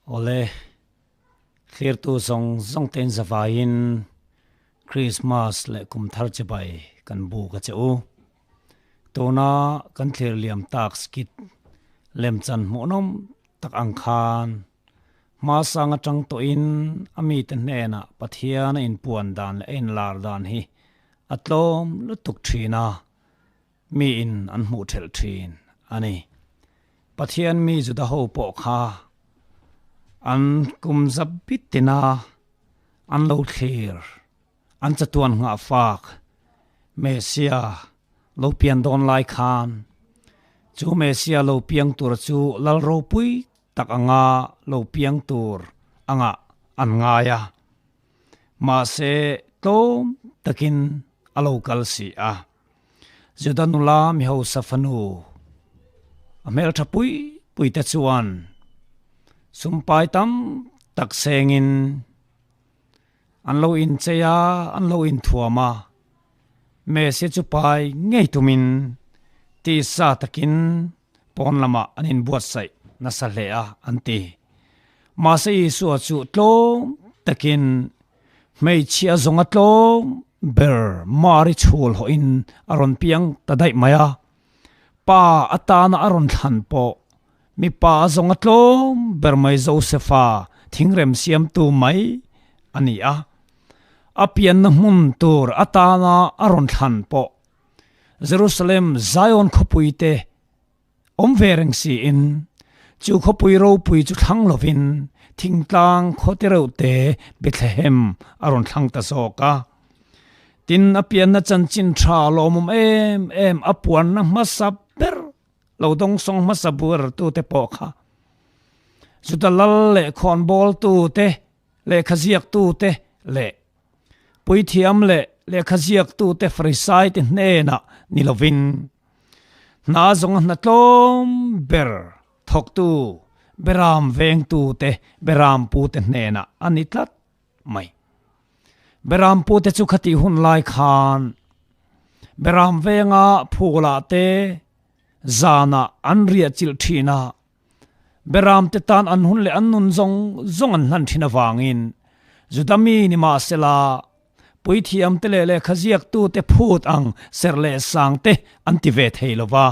Awle, thlirtu zawng zawng tein zavaiin Krismas leh kum thar chibai kan buk a che u. Tuna kan thlir liam tak skit lemchan hmuhnawm tak ang khan hmasang atang tawhin a mite hnenah Pathian a inpuan dan leh a inlar dan hi a tlawm lutuk thin a. Miin an hmuh ṭhelh ṭhin a ni. Pathian mi Juda ho pawh kha an kum zap bit tina an lo thlir, an chatuan nghah fak Messia lo pian dawn lai khan chu Messia lo piang tur chu lal ropui tak anga lo piang tur angah an ngai a. Mahse tlawm takin a lo kal si a. Juda nula mi hausa fanu a hmeltha pui pui te chuan sumpai tam tak sengin an lo inchei a, an lo inthuam a, Mesi chu pai ngei tumin tisa takin pawn lamah an inbuatsaih nasa hle a an ti. Mahse Isua chu tlawm takin Hmeichhia zawnga tlawm ber Mari chhul hawhin a rawn piang ta daih mai a, pa atana a rawn thlan pawh mipa zawnga tlawm ber mai Josefa thingrem siamtu mai a ni a, a pianna hmun tur atana a rawn thlan pawh Jerusalem Zion khawpui te Awm ve reng siin, chu khawpui ropui chu thlang lovin thingtlang khaw te reuh te Bethlehem a rawn thlang ta zawk a. Tin, a pianna chanchin tha lawmawm em em a puanna hmasa ber lo dawngsawng hmasa ber tute pawh kha Juda lal leh khawnbawltu te, lehkha ziaktu te leh puithiam leh lehkha ziaktu te Farisai te hnenah ni lovin Hna zawnga hna tlawm ber thawktu Beram vengtute Beram pute hnenah a ni tlat mai. Beram pute chu khatih hun lai khan Beram venga phulah te zanah an riah chilh thin a, Beram te tan an hun leh an nun zawng zawng an hlan thin avangin Juda mi ni mahsela Puithiam te leh lehkha ziaktu te phut ang serh leh sang te an ti ve thei lo va.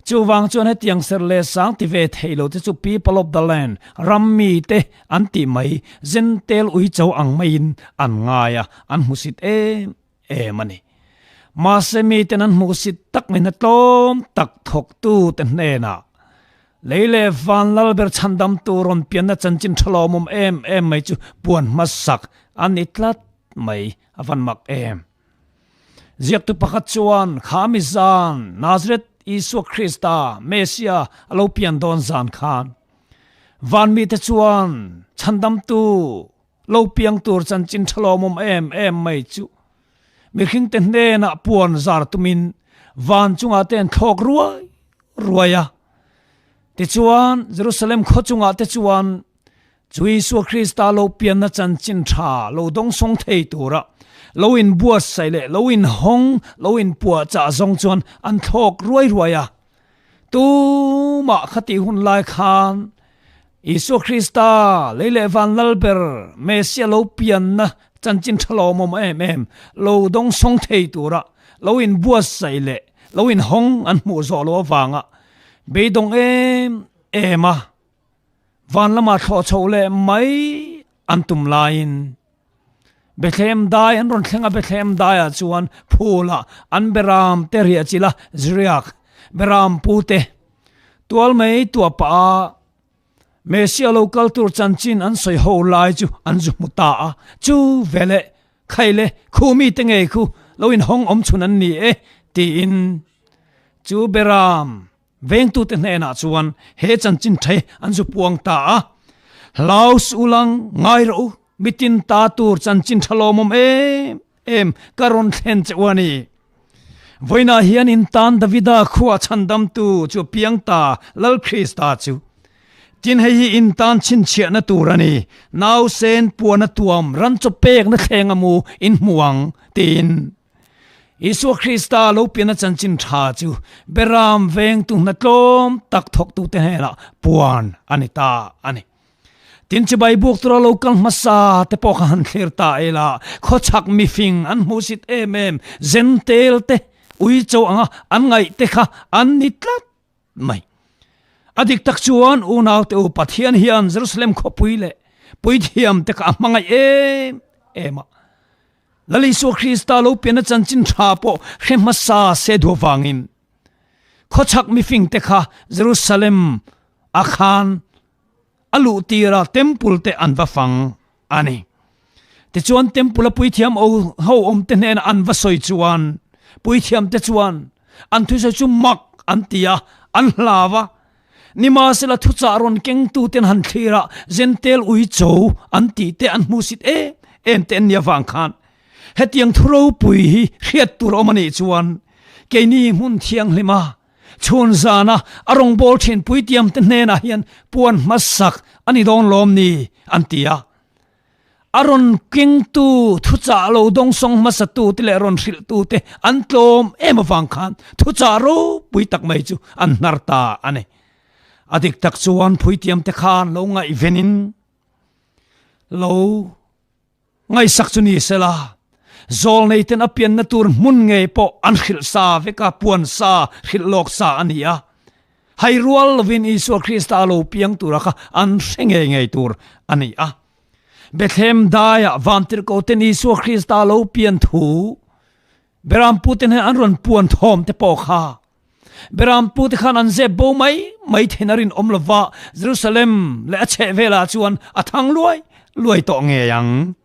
Chuvang chuan hetiang serh leh sang ti ve thei lo te chu people of the land, ram mi te an tih mai, Zentel uicho ang maiin an ngai a, an hmusit em em a ni. Mahse miten an hmuhsit tak mai hna tlawm tak thawktu te hnenah lei leh van lalber chhandam tur rawn pianna chanchin tha lawmawm em em mai chu puan hmasak a ni tlat mai a van mak em. Ziaktu pakhat chuan kha mi zan Nazareth Isua Krista Messiah a lo pian dawn zan khan van mite chuan chhandamtu Lo piang tur chanchin tha lawmawm em em mai chu mihringte hnenah puan zar tumin van chungah te an thlawk ruai ruai a. Tichuan, Jerusalem khaw chungah te chuan chu Isua Krista lo pianna chanchin tha lo dawngsawng thei tura lo inbuatsaih leh lo inhawng, lo inpuahchah zawng chuan an thlawk ruai ruai a. Tumah khatih hun lai khan Isua Krista, lei leh van lal ber, Messia lo pianna chanchin tha lawmawm em em lo dawngsawng thei tura lo inbuatsaih leh lo inhawng an hmuh zawh loh avanga beidawng em em a van lama thlawh chhoh leh mai an tum laiin Bethlehem dai an rawn thleng a, Bethlehem daiah chuan phulah an beram te riah chilh a, Zriak beram pu te tual mai tuah pah a, Messia lo kal tur chanchin an sawi ho lai chu an zu hmu ta a, chu veleh khai le khu mi te ngei khu lo inhawng awm chhun an ni e tiin chu beram Vengtute hnenah chuan he chanchin the an zu puang ta a, Hlaus ulang ngai rawh u, mitin ta tur chanchin tha lawmawm em em ka rawn thlen che u a ni. Vawiinah hian in tan Davida khua chhandamtu chu piang ta Lal Krista chu. Tin hei hi in tan chhinchhiahna tur a ni, nausen puana tuam ran chaw pekna thleng a mu in hmu ang, tiin. Isua Krista lo pianna chanchin tha chu Beram vengtu hna tlawm tak thawktute hnenah puan a ni ta a ni. Tin chibai buk tura lo kal hmasa te pawh kha han thlir ta ila, khawchhak mifing an hmuhsit em em, zentel te, uicho anga an ngaih te kha an ni tlat mai. A dik tak chuan unaute u Pathian hian Jerusalem khawpui leh puithiam te kha a hmangaih em em a. Lal Isua Krista lo pianna chanchin tha pawh hre hmasa se duh avangin khawchhak mifing te kha Jerusalem a khan a luh tira temple te an va fang a ni. Tichuan temple a puithiam ho awm te hnena an va sawi chuan puithiam te chuan an thusawi chu mak an ti a, an hlau a. Nimahsela thuchah rawn kengtu ten han thlir a, Zentel uicho an tih te an hmuhsit em em te an nih avang khan hetiang thu ropui hi hriat tur a awm a nih chuan keini hmun thianghlima Chhun zana a rawngbâwl ṭhin puitiamte hnênah hian puan hmasak a ni dâwn lâwm ni? an ti a. A rawn kengtu, thuchah lo dawngsawng hmasatute leh rawn hrilhtute an tlâwm êm avâng khân thuchah ropui tak mai chu an hnar ta a ni. A dik tak chuan puitiamte khân lo ngaihvenin lo Ngaihsak chu ni sela, zawlneiten a pianna tur hmun ngei pawh an hrilh sa vek a, puan sa, hrilh lawk sa a ni a. Hai rual lovin Isua Krista a lo piang tura kha an hre ngei ngei tur a ni a. Bethlehem daiah vantirhkoten Isua Krista a lo pian thu Beramputen hian an rawn puan thawm te pawh kha Berampute khan an zep bo mai mai thein a rinawm lova, Jerusalem leh a chheh velah chuan a thang luai luai tawh ngei ang.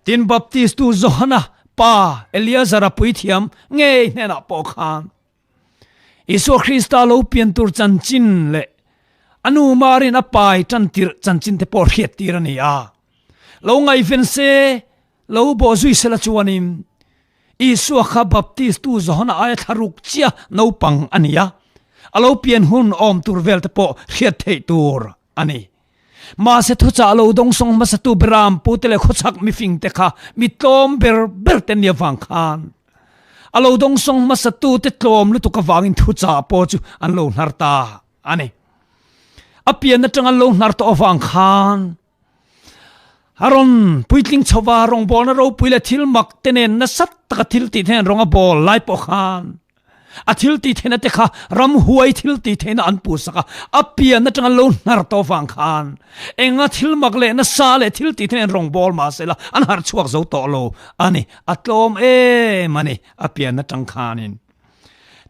Tin, Baptistu Johana pa Eleazara puithiam ngei hnenah pawh khan Isua Krista lo pian tur chanchin leh a nu Marin a pai tan tirh chanchin te pawh hriat tir a ni a. Lo ngaihven se, lo bawh zui sela chuanin Isua kha Baptistu Johana aia thlaruk chiah naupang a ni a, a lo pian hun awm tur vel te pawh hriat theih tur a ni. Mahse thuchah lo dawngsawng hmasatu Beram pute leh khawchhak mifing te kha mi tlawm ber ber te nia vang khan a lo dawngsawng hmasatu te tlawm lutuk avangin thuchah pawh chu an lo hnar ta a ni. A pian atang an lo hnar tawh avang khan A rawn puitling chhova rawngbawlna ropui leh thil mak te nen nasa taka thil tih theihna rawng a bawl lai pawh khan a thil tih theihna te kha ramhuai thil tih theihna an puhsak a, a pian atanga lo hnar tawh vang khan enga thil mak leh nasa leh thil tih theihna rawngbâwl mah sela an harh chhuak zo tawh lo a ni, a tlawm em a ni a pian atang khanin.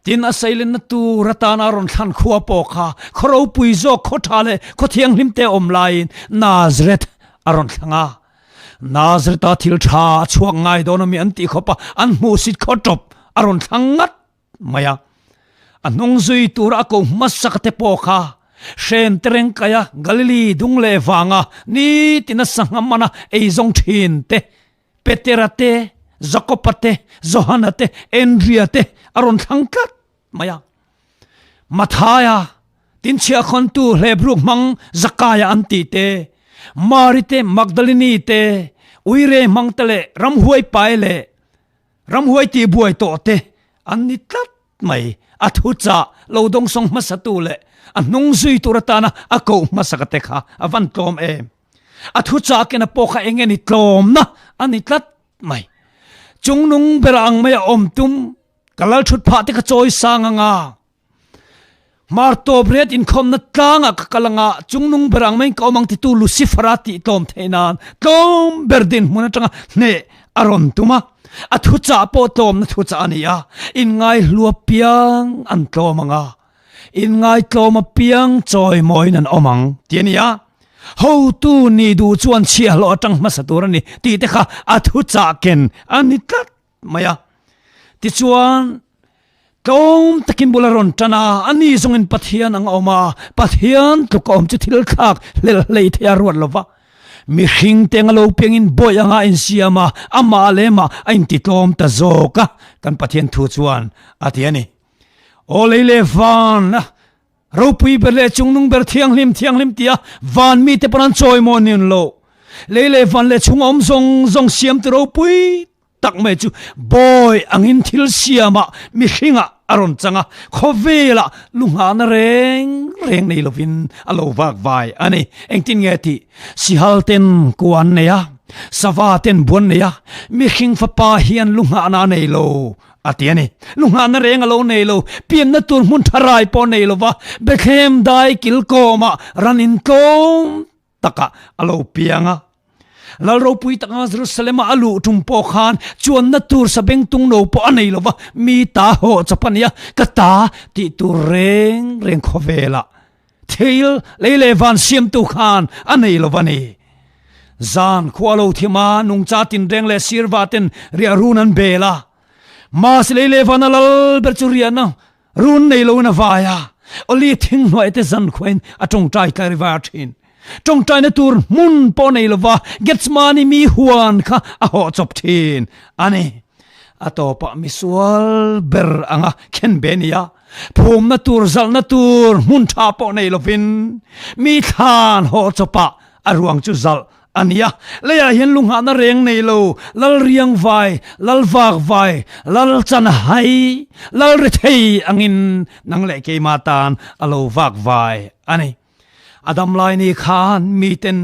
Tin, a seilenna tur atana a rawn thlan khua pawh kha khaw ropui zawk, khaw tha leh khaw thianghlim te awm laiin Nazareth a rawn thlang a. Nazareth-a thil tha a chhuak ngai dawn ami an tih khawp a, an hmuhsit khaw tawp a rawn thlang ngat mai a. A hnung zui tura a ko hmasa te pawh kha hren tereng kaia Galili dung leh vanga nitina sangha mana eizawng thin te Petera te, Jakoba te, Johana te, Andrea te a rawn thlang tlat mai a. Mathaia, tinchhiahkhawntu Hlebruk hmang Zakaia an tih te, Mari te, Magdalini te, Uire hmang te leh ramhuai pai leh ramhuai tihbuai tawh te an ni tlat mai. A thuchah lo dawngsawng hmasatu leh a hnung zui tur atana a koh hmasaka te kha a van tlawm em. A thuchah kena pawh kha eng nge ni tlawmna a ni tlat mai. Chungnung ber ang mai a awm tum ka lal thut phah te ka chawi sang anga hmar tawp riat inkhawmna tlangah ka kal anga chungnung ber ang maiin ka awm ang titu Lucifer-a tih tlawm theih nan tlawm ber dinhmun atanga hneh a rawn tum a. A thuchah pawh tlawmna thuchah a ni a, inngaihlu apiang an tlawm anga Inngaitlawm apiang chawimawiin an awm ang tih a ni a, hotu nih duh chuan chhiahhlawh atang hmasa tur a ni tih te kha a thuchah ken a ni tlat mai a. Tichuan, tlawm takin bul a rawn tan a, ani zawngin Pathian ang a awm a, Pathian tluk a awm chu thil thlak hlel hlei thei a ruat lo va. Mihring te anga lo piangin bawih anga a insiam a, amah leh amah a intitlawm ta zawk a, kan Pathian thu chuan a ti a ni. Aw lei leh van a ropui ber leh chungnung ber thianghlim thianghlim tia van mite pawn an chawi maw nin lo. Lei leh van leh chhung awm zawng zawng siam ti ropui tak mai chu bawi angin thil siamah mihringah a rawn chang a, khawvelah lunghahna reng reng nei lovin a lo vak vai a ni. Engtin nge tih? Sihal ten kua an nei a, sava ten buan nei a, mihring fapa hian lunghahna a nei lo a ti a ni. Lunghahna reng a lo nei lo, pianna tur hmun tha rai pawh a nei lo va, Bethlehem dai kilkawmah ran intlawm takah a lo piang a. Lal ropui taka Jerusalem-a a luh tum pawh khan chuanna tur sabengtung no pawh a nei lo va, mi ta haw chawp a nia, ka ta tih tur reng reng khawvelah thil lei leh van siamtu khan a nei lo va ni. Zan khua lo thim a, nungcha tinreng leh sirva ten riah run an bel a. Mahse lei leh vana lal ber chu riahna Run nei loin a vai a, Oli thing hnuai te zan khuain a tawngtai tlai var thin. Tawngtaina tur hmun pawh nei lova Gethsemane mi huan kha a hawh chawp thin a ni. A tawpah misual ber anga khen be nia, phumna tur zalhna tur hmun tha pawh nei lovin mi thlan hawh chawpah a ruang chu zalh A nia, leiah hian lunghahna reng nei lo, lal riang vai, lal vak vai, lal chan hai, lal ri thei angin nang leh keimah tan a lo vak vai a ni. A dam lai ni khan miten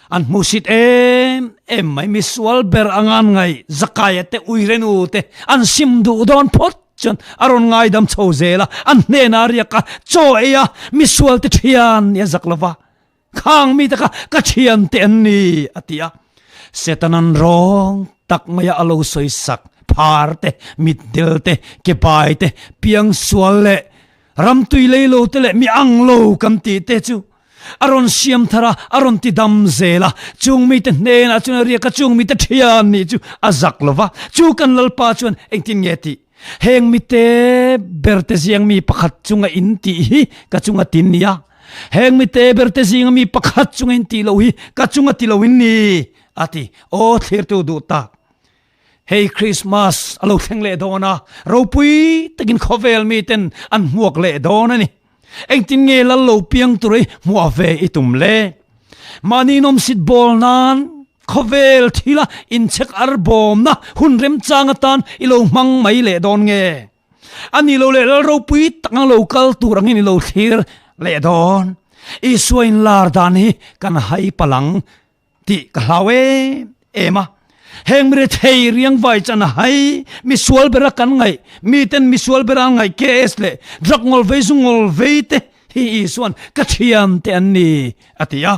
an hmuhsit em em mai, misual ber angan ngaih Zakaia te uirenu te an sim duh dawn phawt chuan a rawn ngaidam chho zel a, an hnenah riak a, chaw ei a, misual te thian nia zak lova. Khang mite kha ka thiante an ni, a ti a. Setanan rawng tak maia a lo sawi sak phar te, mitdel te, kebai te, piangsual leh ramtui lei lo te leh mi ang lo kan tih te chu a rawn siam thar a, a rawn ti dam zel a. Chung mite hnenah chuan a riak a, chung mite thian nih chu a zak lo va. Chu kan Lalpa chuan engtin nge tih? Heng mite berte ziang mi pakhat chunga in tih hi ka chunga tin nia. Heng mite berte zinga mi pakhat chunga in tih loh hi ka chunga ti lo in ni, a ti. Aw thlirtu duh tak. Hei Christmas a lo thleng leh dawn a, ropui takin khawvel miten an hmuak leh dawn a ni. Engtin nge lal lo piang tur i hmuah ve i tum le? Mahni nawmsit bawl nan khawvel thila inchhek ar bawmna hun remchang atan i lo hmang mai leh dawn nge? A ni lo leh lal ropui tak ang lo kal tur angin i lo thlir leh dawn? Isua inlar dan hi kan hai palang tih ka hlau em em a. Heng mi rethei riang vai chan a hai, mi sual bera kan ngaih, miten mi sual bera an ngaih KS leh drug ngawl vei zu ngawl vei te hi Isuan ka thiam te an ni a ti a.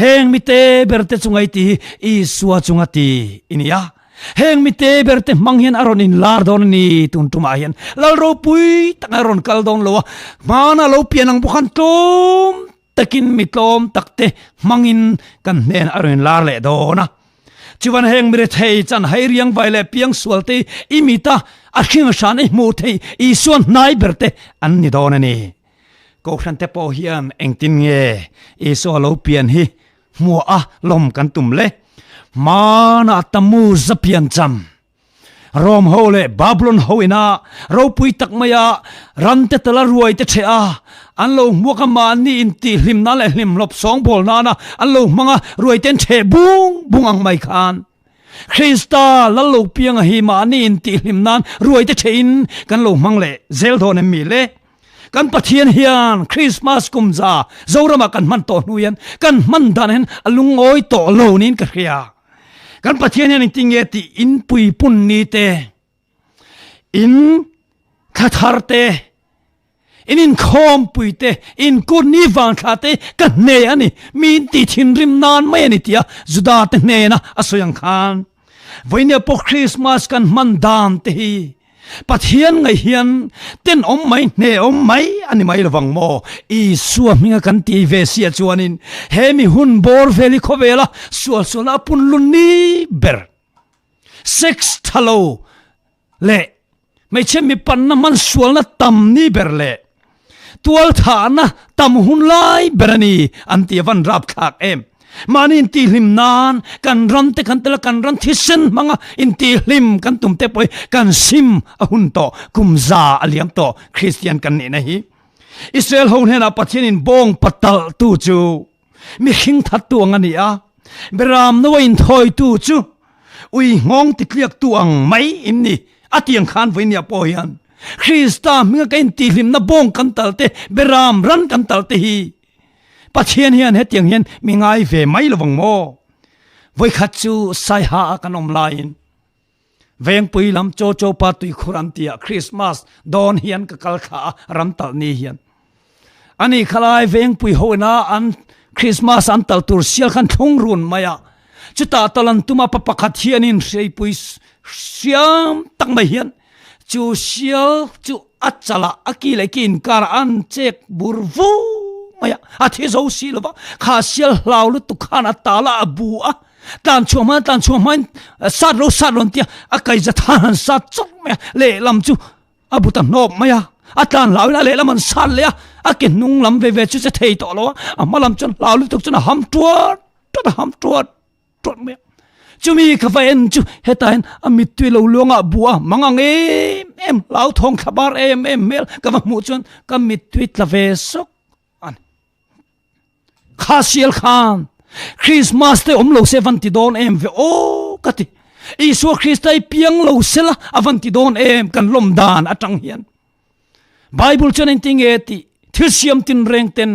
Heng mi te ber te chunga i ti hi Isua chunga ti i ni a. Heng mi te ber te hmang hian a rawn inlar dawn a ni tun tumah hian Lal ropui tak a rawn kal dawn lo a, hmana lo pian ang bawk khan tlawm takin mi tlawm takte hmangin kan hnen a rawn lar leh dawn a. Chuan heng mi rethei chan hai riang vai leh piang sual te i mita a hring hran i hmuh theih Isua hnai ber te an ni dawn a ni. Kohhran te pawh hian engtin nge Isua lo pian hi hmuah a lawm kan tum le? Hmanah Tammuz a pian cham. Rom ho leh Babylon ho ina ropui tak maia ram te tala ruai te ṭheh a, an lo hmuak a mahni intihhlim nan leh hlimhlawp sawngbawl nana an lo hmang a, ruai te an ṭheh bung bung ang mai khan Krista lal lo pianga hi mahni intihhlim nan ruai te ṭhehin kan lo hmang leh zel dawn em mi le? Kan Pathian hian Christmas kum za Zoramah kan hman tawh hnu hian kan hman dan hian a lungawi tawh lo niin ka hria. Kan Pathian hian engtin nge tih in puipun ni te, in thlathar te, in inkhawmpui te, in kut ni vang thla te ka hne a ni, mi in tih thinrim nan mai a ni tia Juda te hnena a sawi ang khan. Vawinia pawh Christmas kan hman dan te hi Pathian ngaih hian tenawm mai, hnehawm mai a ni mai lovang maw? Isua hminga kan ti ve sia chuanin he mi hun bawr vel hi khawvela sualsualna a punlun ni ber. Sex tha lo leh hmeichhe mipanna hman sualna tam ni ber leh Tualthahna tam hun lai ber a ni an ti a van rapthlak em. Mahni intihhlim nan kan ram te kan tel a, kan ram thisen hmanga intihhlim kan tum te pawh hi kan sim a hun tawh, kum za a liam tawh Kristian kan nihna hi. Israel ho hnenah Pathianin bawng patalh tu chu mihring thattu ang a ni a, beram no a inthawitu chu ui nghawng titliaktu ang mai in ni a ti ang khan vawinia pawh hian. Krista hminga ka intihhlimna bawng kan tal te, beram ran kan tal te hi Pathian hian hetiang hian mi ngai ve mai lovang maw? Vawikhat chu Saiha a kan awm laiin Vengpui lam Chaw Chaw Pa tuikhur an tia Christmas dawn hian ka kal thla a, ram talh ni hian. Ani khalai Vengpui ho ina an Christmas an tal tur sial khan thlung run mai a. Chutah tal an tum a pa pakhat hianin hreipui hriam tak mai hian chu sial chu a chalah a ki leh ki inkarah an chek bur vu mai a, a thi zo si lo va, kha sial hlau lutuk khan a tal a, a bu a, tlan chhuah hmain tlan chhuah hmain sat ro sat rawn tia a kaihza than han sat chawk mai a, lehlam chu a bu ta hnawp mai a, a tlan hlau in a lehlam an sat leh a, a ke hnung lam ve ve chu che thei tawh lo a, a hma lam chuan hlau lutuk chuan a ham tuat tuat a ham tuat tuat mai a. Chumi ka va en chu hetah hian a mittui lo luang ah buh a mang ang em em hlauthawng thla bar em em hmel ka va hmuh chuan ka mittui tla ve sawk a ni. Kha sial khan Christmas te awm lo se van ti dawn em ve aw ka ti. Isua Krista i piang lo sela a van ti dawn em kan lawm dan atang hian. Bible chuan engtin nge tih thil siam tin reng ten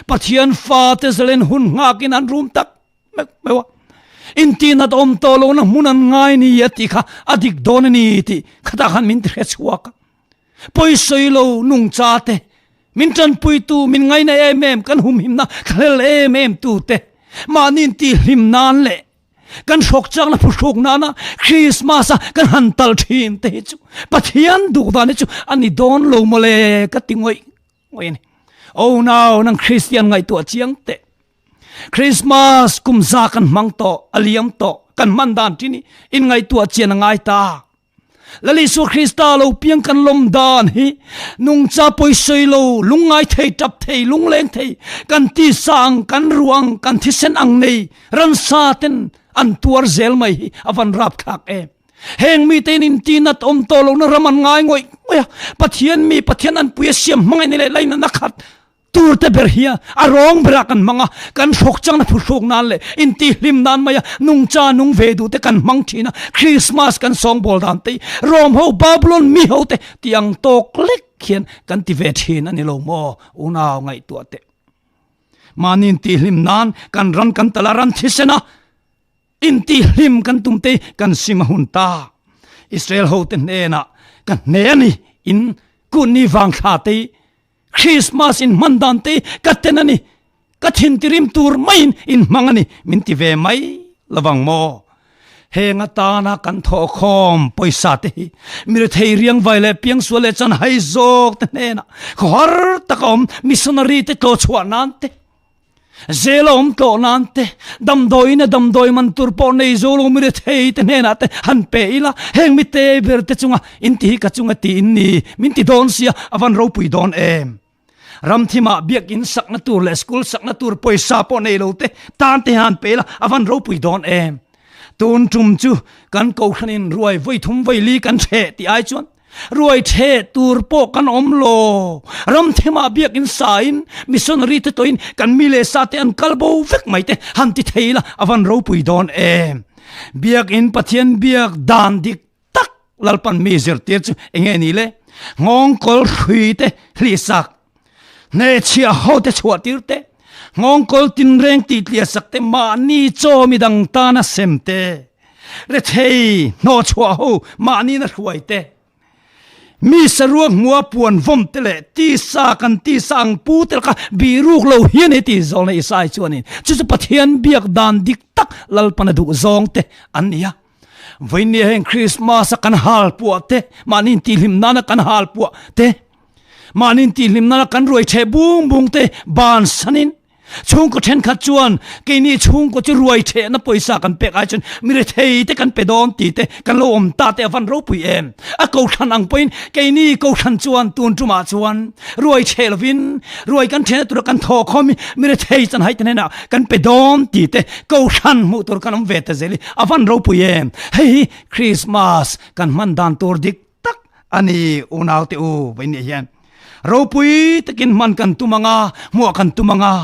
Pathian fa te zalen hun nghakin an rum tak meuh meuh a. Intinat awm tawh lohna hmun an ngai ni a tih kha a dik dawn a ni tih khatah khan min ti hre chhuak a. Pawisawi lo nungcha te, min tanpuitu, min ngaina em em, kan humhimna thlahlel em em tu te, mahni intihhlim nan leh Kan hrawk chakna phuhruk nana Christmas a kan han tal thin te hi chu Pathian duh dan hi chu a ni dawn lo mawle ka ti ngawih ngawih a ni. Oh nau nang Christian ngaihtuah chiang teh. Christmas kum za kan hmang tawh a liam tawh kan hman dan thin hi in ngaihtuah chian a ngai ta. Lal Isua Krista lo piang kan lawm dan hi nungcha pawisawi lo, lungngai thei, tap thei, lungleng thei, kan tisa ang, kan ruang, kan thisen ang nei ransa ten an tuar zel mai hi a van rapthlak em. Heng mite in intinat awm tawh lohna ram an ngai ngawih ngawih a, Pathian mi Pathian an pui a siam hmangaih ni leh lainatna khat Tur te ber hi a rawng berah kan hmang a, kan hrawk changna phuhruk nan leh intihhlim nan maia nungcha nung ve duh te kan hmang thin a, Christmas kan sawngbawl dan te hi Rome ho Babylon mi ho te tih ang tawk lek hian kan ti ve thin a ni lo maw unau ngaihtuah teh. Mahni intihhlim nan kan ran kan tal a ran thisen a, intihhlim kan tum te kan sim a hun ta. Israel ho te hnenah ka hne a ni in kunni vang thla te hi Christmas in hman dan te ka ten a ni, ka thin tirim tur maiin in hmang a ni min ti ve mai lovang maw? Heng atana kan thawhkhawm pawisa te hi mirethei riangvai leh piangsual leh chanhai zawk te hnenah khawhar taka awm missionary te tlawhchhuah nan te, Zel a awm tlawh nan te, damdawiin a damdawi man tur pawh nei zo lo mi rethei te hnenah te han pe ila, heng mi te ber te chunga in ti hi ka chunga ti in ni, min ti dawn sia, a van ropui dawn em. Ramthimah biakin sakna tur leh school sakna tur pawisa pawh nei lo te tan te han pe ila, a van ropui dawn em. Tun tum chu kan kohhranin ruai vawi thum vawi li kan hreh tih ai chuan Ruai ṭheh tur pawh kan awm lo. Ram themah biakin sain missionary te tawhin kan mi leh sa te an kal bo vek mai te han ti thei ila a van ropui dawn em. Biakin Pathian biak dan dik tak Lalpan mi zirtir chu enge ni le? Nghawngkawl hrui te hlihsak, hnehchhiah ho te chhuah tir te, nghawngkawl tinreng tih tliahsak te, mahni chaw midang tana sem te, Rethei hnawhchhuah ho mahni na hruai te, mi saruak hmua puan vawm te leh tisa kan tisa ang pu te laka biruk lo hian hei ti zawlna Isai chuanin chu chu Pathian biak dan dik tak Lalpana duh zawng te an ni a. Vawinia heng Krismas a kan hal puah te, mahni intihhlim nana kan hal puah te, mahni intihhlim nana kan ruai theh bung bung te bansanin, Chhungkaw thenkhat chuan keini chhungkaw chu ruai thehna pawisa kan pek ai chuan mi rethei te kan pe dawn tih te kan lo awm ta te a van ropui em. A kohhran ang pawhin keini kohhran chuan tun tumah chuan ruai theh lovin ruai kan thehna tura kan thaw khawm hi mi rethei chanhai te hnenah kan pe dawn tih te kohhran hmuh tur kan awm ve ta zel hi a van ropui em. Hei hi Christmas kan hman dan tur dik tak a ni unaute u vawiin hian. Ropui takin hman kan tum ang a, hmuah kan tum ang a.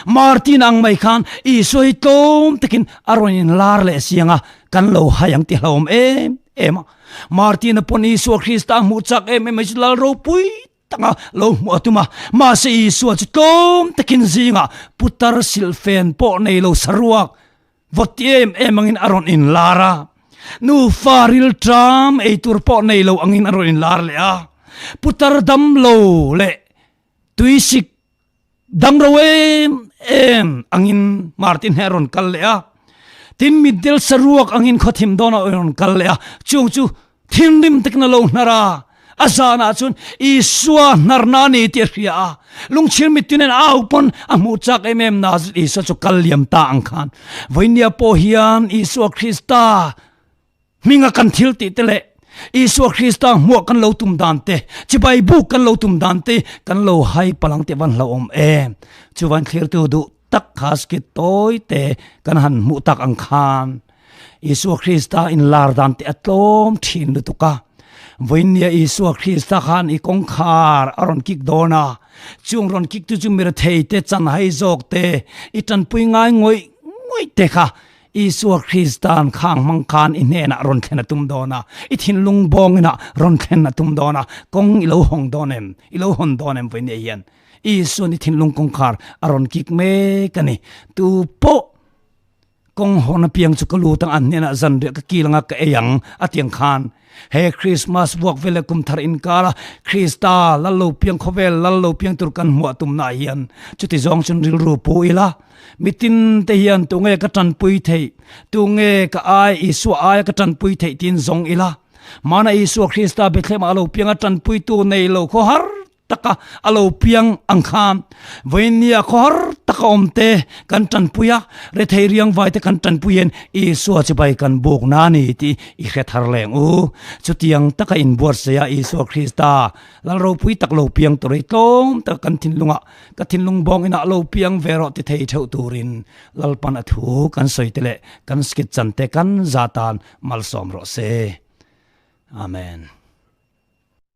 Martin ang mai khan Isua hi tlawm takin a rawn inlar leh siang a, kan lo hai ang ti hlauhawm em em a. Martin-a pawn Isua Krista a hmuh chak em em mai chu lal ropui taka lo hmuh a tum a. Mahse Isua chu tlawm takin zingah putar silhfen pawh nei lo saruak vawt ti em em angin a rawn inlar a. Nufa rilṭam ei tur pawh nei lo angin a rawn inlar leh a. Putar dam lo leh tuisik Dam ro em em angin Martin hi a rawn kal leh a, tin mitdel saruak angin khawthim dawnah a rawn kal leh a, chung chu thinrim takin a lo hnar a, a zanah chuan Isua hnarna a ni tih a hria a, lungchhir mittui nen a au pawn a hmuh chak em em Nazareth Isua chu kal liam ta ang khan vawinia pawh hian Isua Krista Hminga kan thil tih te leh Isua Krista hmuah kan lo tum dan te, chibai buk kan lo tum dan te kan lo hai palang tih van hlauhawm em. Chuvan thlirtu duh tak kha skit tawi te kan han hmuh tak ang khan Isua Krista inlar dan te a tlawm thin lutuk a. Vawinia Isua Krista khan i kawngkhar a rawn kik dawn a, chung rawn kik tu chu mirethei te chanhai zawk te i tanpui ngai ngawih ngawih te kha Isua Krista'n khang hmang khan i hnenah rawn thlen a tum dawn a, i thinlung bawngin ah rawn thlen a tum dawn a, kawng i lo hawng dawn em? I lo hawn dawn em vawiin hian? Isua'n i thinlung kawngkhar a rawn kik mek a ni. Tu pawh kawng hawn apiang chu ka lut ang, an hnenah zanriah ka kil anga ka ei ang a ti ang khan he Krismas vuak vel leh kum thar inkara Krista lal lo piang khawvel lal lo piang tur kan hmuah tumnaah hian chuti zawng chuan rilru pu ila. Mitin te hian tunge ka tanpui theih, tunge ka ai Isua aia ka tanpui theih tiin zawng ila. Mana Isua Krista Bethlehem ah a lo piang a, tanpuitu nei lo khawhar taka a lo piang ang khan vawinia khawhar taka awm te kan tanpui a, rethei riangvai te kan tanpui hian Isua chibai kan buk na ni tih i hre thar leng u. Chutiang taka inbuatsaih a Isua Krista Lal ropui tak lo piang tur hi tlawm taka kan thinlungah Ka thinlung bawng inah lo piang ve rawh ti thei theuh turin Lalpan a thu kan sawi te leh kan skit chan te kan za tan malsawm rawh se. Amen.